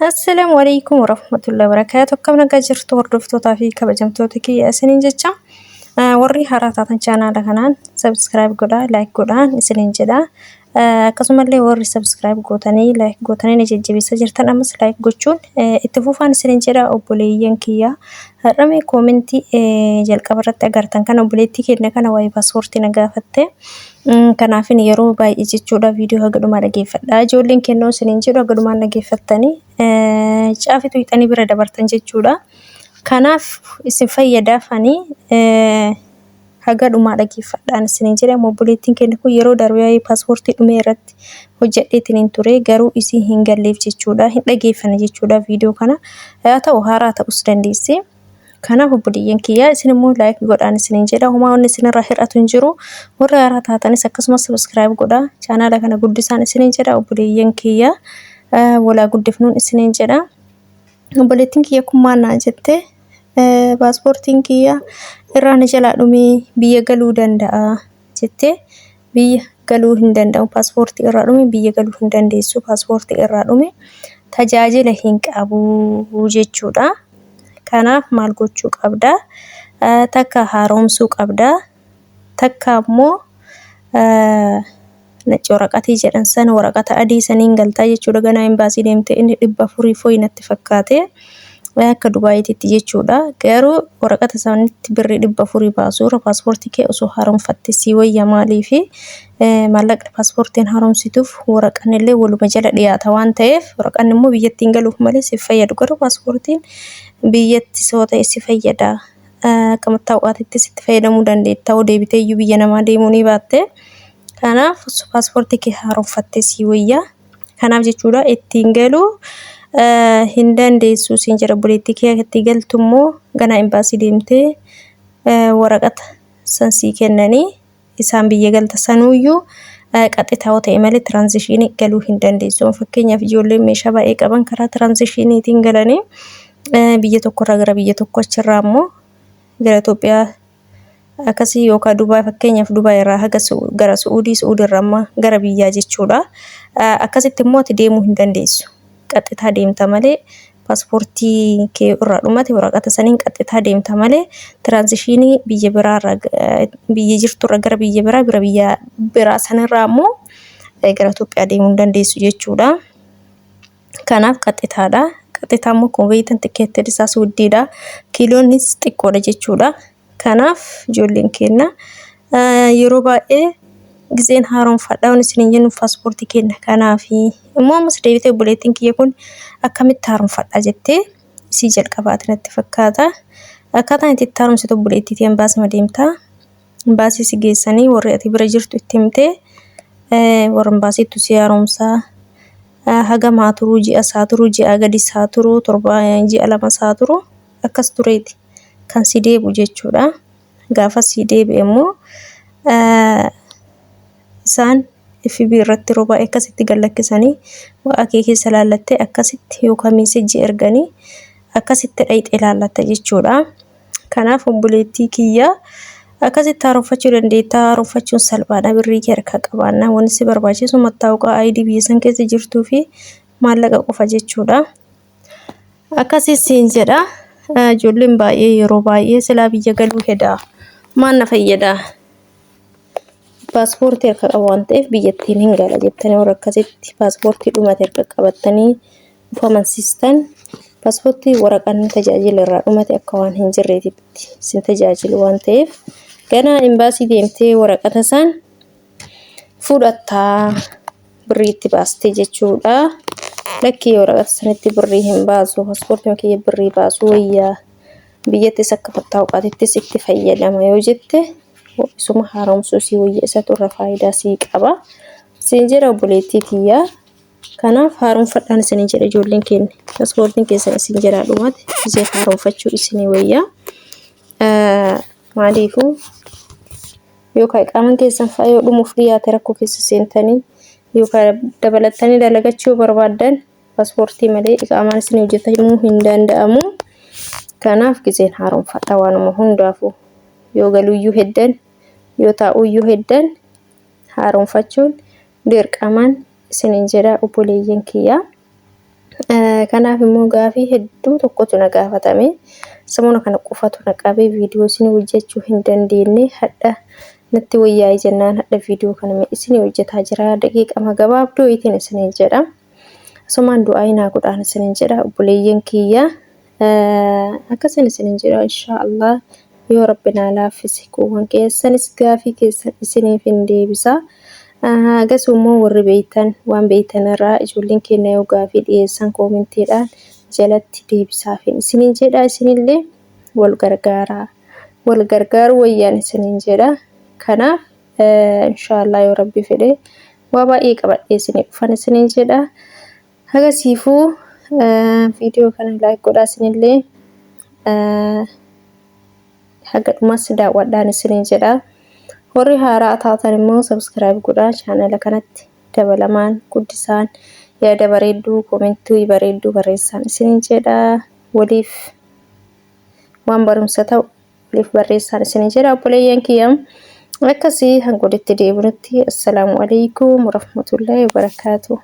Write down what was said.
Assalaamu alaikum warahmatullahi wabarakaatuh. Akkam nagaa jirtu hordoftootaa fi kabajamtoota kiyya isiniin jecha, warri haaraa taatan chaanaala kanaan subscribe godhaa, like godhaan isiniin jedha. Akkasumallee warri subscribe gootanii like gootanii na jajjabeessaa jirtan ammas like gochuun itti fufaan isiniin jedha obboleeyyan kiyya. Har'ame koomentii jalqaba irratti agartan kana obboleettii keenya kana waa'ee paaspoortii na gaafatte. Kanaafin yeroo baay'ee jechuudha viidiyoo haga dhumaa dhageeffadha. Ijoolleen kennoo isiniin jedhu haga dhumaan dhageeffattanii caafitu hiixanii bira dabartan jechuudha. Kanaaf isin fayyadaafanii haga dhumaa dhageeffadhaan isiniin jedha. Obboleettiin keenya kun yeroo darbe waa'ee paaspoortii dhumee irratti hojjedheetiin hin ture, garuu isii hin galleef jechuudha. Hin dhageeffanne jechuudha viidiyoo kana. Haa ta'u, haaraa ta'us dandeesse. Kanaaf obboleeyyan kiyyaa, isin immoo like godhaan isiniin jedha. Homaa wanni isinirraa hir'atu hin jiru. Warri haaraa taatanis akkasumas subscribe godhaa. Chaanaala kana guddisaan isiniin jedha obboleeyyan kiyyaa. Walaa guddifnuun isiniin jedha. Obboleettiin kiyya kun maal naan jette? Paaspoortiin kiyya irraa na jalaa dhumee biyya galuu danda'a jettee. Biyya galuu hin danda'u. Paaspoortii irraa dhume biyya galuu hin dandeessu. Paaspoortii irraa dhume tajaajila hin qabu jechuudha. Kanaaf maal gochuu qabda? Takka haaromsuu qabda. Takka ammoo nacci waraqatii jedhan sana, waraqata adii saniin galtaa jechuudha. Ganaa imbaasii deemtee inni 400 foyi natti fakkaate. Akka Dubaayiititti jechuudha. Garuu waraqata sanitti birrii 400 baasuu irra paaspoortii kee osoo haaromfatte sii wayya. Maaliifi maallaqni paaspoortiin haaromsituuf waraqanni illee waluma jala dhiyaata waan ta'eef, waraqanni immoo biyyattiin galuuf malee si fayyadu. Garuu paaspoortiin biyyatti soo ta'e si fayyada. Akka mattaawqaatittis itti fayyadamuu dandeetta. Ta'uu deebitee iyyuu biyya namaa deemuu ni baatte. Kanaaf paaspoortii kee haaromfattee sii wayya. Kanaaf jechuudha ittiin galuu hin dandeessu siin jedha obboleettii kee. Itti galtu immoo ganaa imbaasii deemtee waraqata san sii kennanii isaan biyya galta. Sanuuyyuu qaxxitaa yoo ta'e malee tiraanzishinii galuu hin dandeessu. Fakkeenyaaf ijoolleen meeshaa baay'ee qaban karaa tiraanzishiniitiin galanii biyya tokkorraa gara biyya tokko, achirraa immoo gara Itoophiyaa akkasii, yookaan Dubaay, fakkeenyaaf Dubaay irraa haga gara Su'uudii, Su'uudii irraa immoo gara biyyaa jechuudha. Akkasitti immoo ati deemuu hin dandeessu. Qaxxitaa deemta malee, paaspoortii kee irraa dhumate waraqata saniin qaxxitaa deemta malee, tiraanzishinii biyya biraarraa, biyya jirturra gara biyya biraa, bira biyya biraa sanirraa immoo gara Itoophiyaa deemuu hin dandeessu jechuudha. Kanaaf qaxxitaadha. Qaxxitaa immoo akkuma beektan tikeettiin isaas guddiidha. Kiiloonnis xiqqoodha jechuudha. Kanaaf ijoolleen keenya yeroo baay'ee gizeen haaromfadha waan isin jennu paaspoortii keenya. Kanaaf immoo ammas deebitee obboleettiin kiyya kun akkamitti haaromfadha jettee, isii jalqabaati natti fakkaata. Akkaataan itti haaromsitu obboleettii imbaasii deemtaa. Imbaasii si geessanii warri ati bira jirtu itti himtee warra imbaasiitu si haaromsaa. Hagam haa turuu, ji'a isaa turuu, ji'a gadis haa turuu, 7, ji'a 2 haa turuu, akkas tureeti kan si deebi'u jechuudha. Gaafa si deebi'e immoo isaan FB irratti yeroo baay'ee akkasitti gad lakkisanii waa'ee kee keessa laallattee akkasitti yookaan meesejii erganii akkasitti dhayxee laallatta jechuudha. Kanaaf obboleettii kiyya, akkasitti haaromfachuu dandeetta. Haaromfachuun salphaadha. Birrii kee harkaa qabaannaa wanti si barbaachisu mattaawqaa ID biyya san keessa jirtuu fi maallaqa qofa jechuudha. Akkasii siin jedha. Ijoolleen baay'ee yeroo baay'ee silaa biyya galuu hedaa. Maal na fayyada? Paaspoortii harka qaba waan ta'eef biyyattiin hin gala jettanii warra akkasitti paaspoortii dhumate harka qabattanii of amansiistan, paaspoortii waraqaan tajaajila irraa dhumate akka waan hin jirreetitti isin tajaajilu waan ta'eef, ganaa imbaasii deemtee waraqata isaan fudhattaa birrii itti baastee jechuudha. Lakkii, waraqata sanitti birrii hin baasu, paaspoortii kiyya birrii baasu wayyaa, biyyattis akka mattaawqaatittis itti fayyadama yoo jette, isuma haaromsuu sii wayya, isatu irra faayidaa sii qaba. Siin jedha obboleettii kiyyaa. Kanaaf haaromfadhaan isiniin jedha ijoolleen keenya. Paaspoortiin keessan isin jalaa dhumate ishee haaromfachuu isinii wayyaa. Maaliifuu yookaan iqaaman keessan fa'a yoo dhumuuf dhiyaate rakkoo keessa seentanii, yookaan dabalattanii dalagachuu barbaaddan, paaspoortii malee iqaamaan isin hojjetamuu hin danda'amu. Kanaaf gizeen haaromfadha waanuma hundaafuu, yoo galuuyyuu heddan, yoo taa'uuyyuu heddan, haaromfachuun dirqamaan isiniin jedha obboleeyyan kiyya. Kanaaf immoo gaafii hedduu tokkotu na gaafatame. Samoona kana qofatu na qabee viidiyoo isin hojjechuu hin dandeenye. Hadha natti wayyaa'e jennaan hadha viidiyoo kana isin hojjetaa jira. Daqiiqama gabaabduu itiin isiniin jedha. Asumaan du'aa naa godhaan isiniin jedha obboleeyyan kiyya. Akkasin isiniin jedha, inshaa Allah yoo Rabbi naa laaffise kuuwwan keessanis gaafii keessan isiniif hin deebisa. Akkasuma immoo warri beeytan waan beeytan irraa ijoolleen keenya yoo gaafii dhiyeessan koomentiidhaan jalatti deebisaafin isiniin jedha. Isinillee wal gargaaraa, wal gargaaruu wayyaan isiniin jedha. Kanaaf inshaallah yoo Rabbi fedhe waa baay'ee qabadhee isinii dhufan isiniin jedha. Hagasiifuu viidiyoo kana like godhaa, isinillee haga dhumas daawwadhaan isiniin jedha. Warri haaraa taatan immoo subscribe godhaa, chaanala kanatti dabalamaan guddisaan, yaada bareedduu, koomentii bareedduu barreessaan isiniin jedha. Waliif waan barumsa ta'u waliif barreessaan isiniin jedha obboleeyyan kiyya. Akkasii hanga walitti deebinutti, assalaamu alaikum warahmatullahi wabarakaatuh.